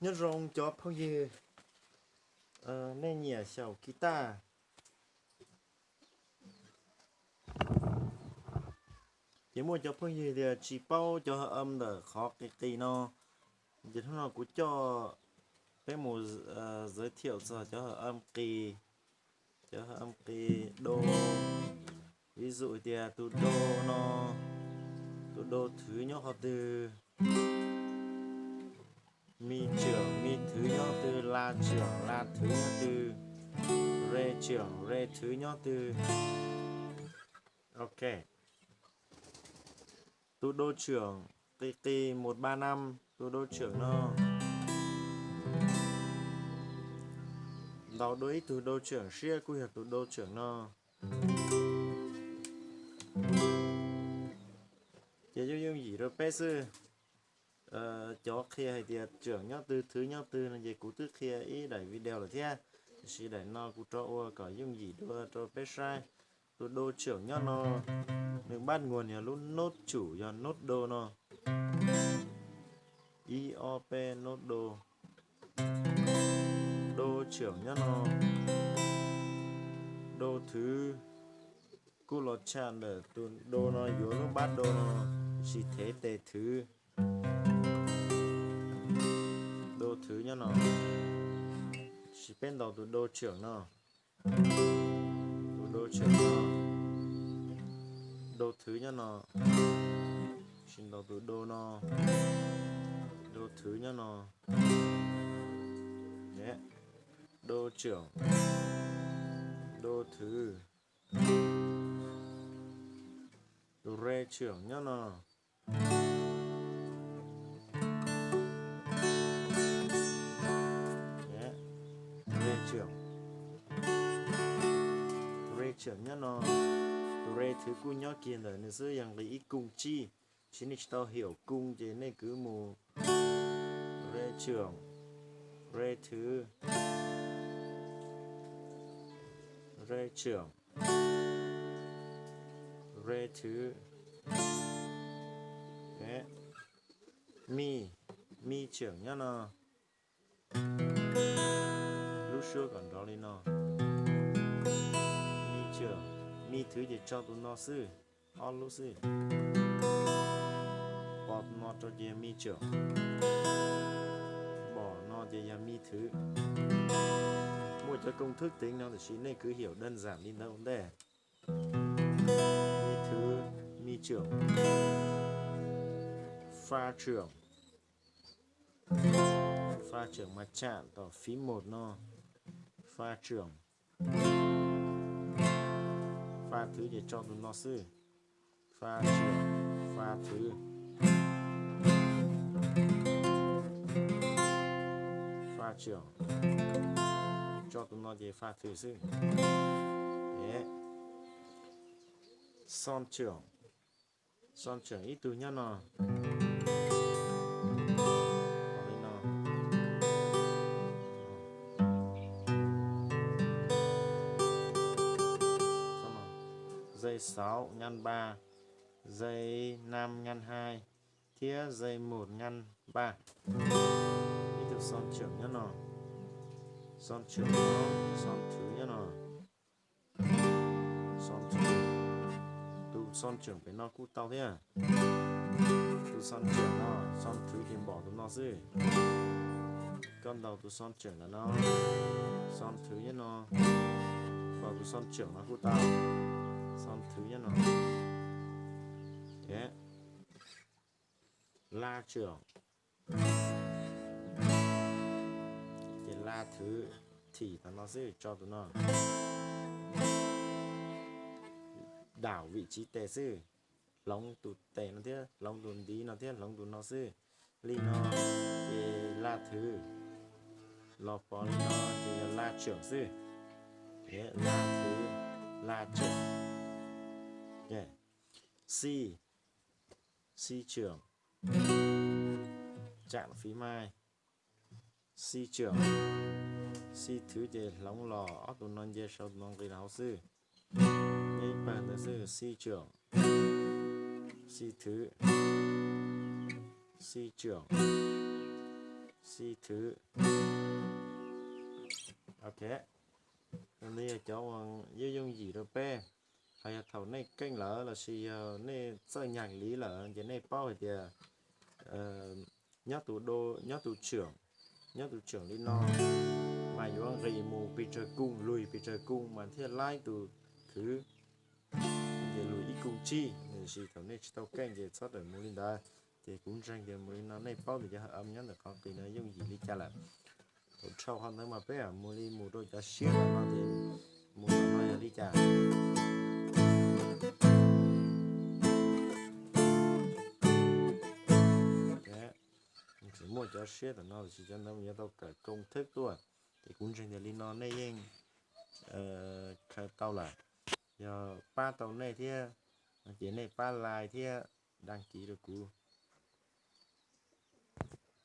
Nyob zoo cov phooj ywg, nej nyiam xyaum guitar. Ces muaj cov phooj ywg tias tsis paub cov hợp âm ntawm qhov qis qis no, ces hnub no kuv coj peb mus giới thiệu txog cov hợp âm qis, cov hợp âm qis do. Ví dụ tias tus do no, tus do thứ nyob qhov twg, mi trưởng mi thứ nyob twg, la trưởng la thứ nyob twg, re trưởng re thứ nyob twg. Ok. Tus do trưởng, qis qis một ba năm, tus do trưởng no. Ntaus dua ib tug do trưởng siab kuj yog tus do trưởng no. Ces yooj yooj yim rau peb xwb. Cov qhia hais tias trưởng nyob twg thứ nyob twg no ces kuv twb qhia ib daim video lawm thiab, tiam sis daim no kuv rov ua kom yooj yim dua rau peb saib. Tus do trưởng nyob no, nws bắt nguồn yog lub nốt chủ yog nốt do no. Ib ob peb nốt do. Do trưởng nyob no, do thứ kuj los tshaj ntawm tus do no yuav lub bab do no, sis thev tes thứ. Do thứ nyob no, sis peb ntaus tus do trưởng no. Tus do trưởng no, do thứ nyob no, sis ntaus tus do no, do thứ nyob no. Do trưởng, do thứ, tus re trưởng nyob no. Re trưởng, re trưởng nyob no, tus re thứ kuj nyob kiag ntawm nws xwb, yog nqis ib kung tsib. Sis nej tsis tau hiểu cung ces nej kwv mus re trưởng, re thứ, re trưởng, re thứ. Mi, mi trưởng nyob no. Lub suab kom nrov li no. Mi trưởng, mi thứ ces tso tus no xwb, ob lub xwb. Pos tus no rau ces yog mi trưởng, pos no ces yog mi thứ. Muaj cov công thức tính no tiam sis nej kwv hiểu đơn giản li ntawd ua ntej. Mi thứ, mi trưởng, fa trưởng. Fa trưởng mas chạm vào phím một no. Fa trưởng. Fa thứ ces tso tus no xwb. Fa trưởng, fa thứ. Fa trưởng. Tso tus no ces fa thứ xwb. Son trưởng. Son trưởng ib tug nyob no. Dây sáu ngăn ba, dây năm ngăn hai, thiab dây một ngăn ba. Ib tug son trưởng nyob no. Son trưởng no, son thứ nyob no. Son thứ. Tus son trưởng pem no kuj tau thiab. Tus son trưởng no, son thứ ces npom tus no xwb. Koj ntaus tus son trưởng ntawm no, son thứ nyob no, npom tus son trưởng no kuj tau. Son thứ nyob no. La trưởng. Ces la thứ, thim tus no xwb, tso tus no. Đảo vị trí tes xwb, hloov tus tes no thiab hloov tus ntiv no thiab hloov tus no xwb. Li no, ces la thứ los pov li no ces yog la trưởng xwb. La thứ, la trưởng. Si, si trưởng. Chạm phím hai. Si trưởng. Si thứ ces hloov los ob tug no nce saud, tus no nqis los hauv xwb. Nyob ib pawg ntawd xwb, si trưởng. Si thứ. Si trưởng. C thứ. Ok, no yog cov uas yooj yooj yim rau peb. Ho yog thaum nej keej lawm lossis yog nej txawj nyag li lawm ces nej paub hais tias nyob tus do, nyob tus trưởng, nyob tus trưởng li no, mas yuav nqis mus pes tsawg kung, lug pes tsawg kung mas thiaj laib tus thứ, ces lug ib kung tsib. Tiam sis thaum nej tsis tau keej ces txhob rawm mus li ntawd. Ces kuv ntseeg tias mus li no nej paub tias cov hợp âm nyob ntawm qhov qis no yooj yim li cas lawm. Thaum dhau qhov ntawd mas peb mus li mus rau cov siab ntawm no ces mus ntawm no yog li cas. Tseem muaj cov siab ntawm no tiam sis cov ntawd mus yuav tau kawm công thức tuaj. Ces kuv ntseeg tias li no nej yeej khaws tau lawm. Yog pab tau nej thiab ces nej pab like thiab đăng ký rau kuv.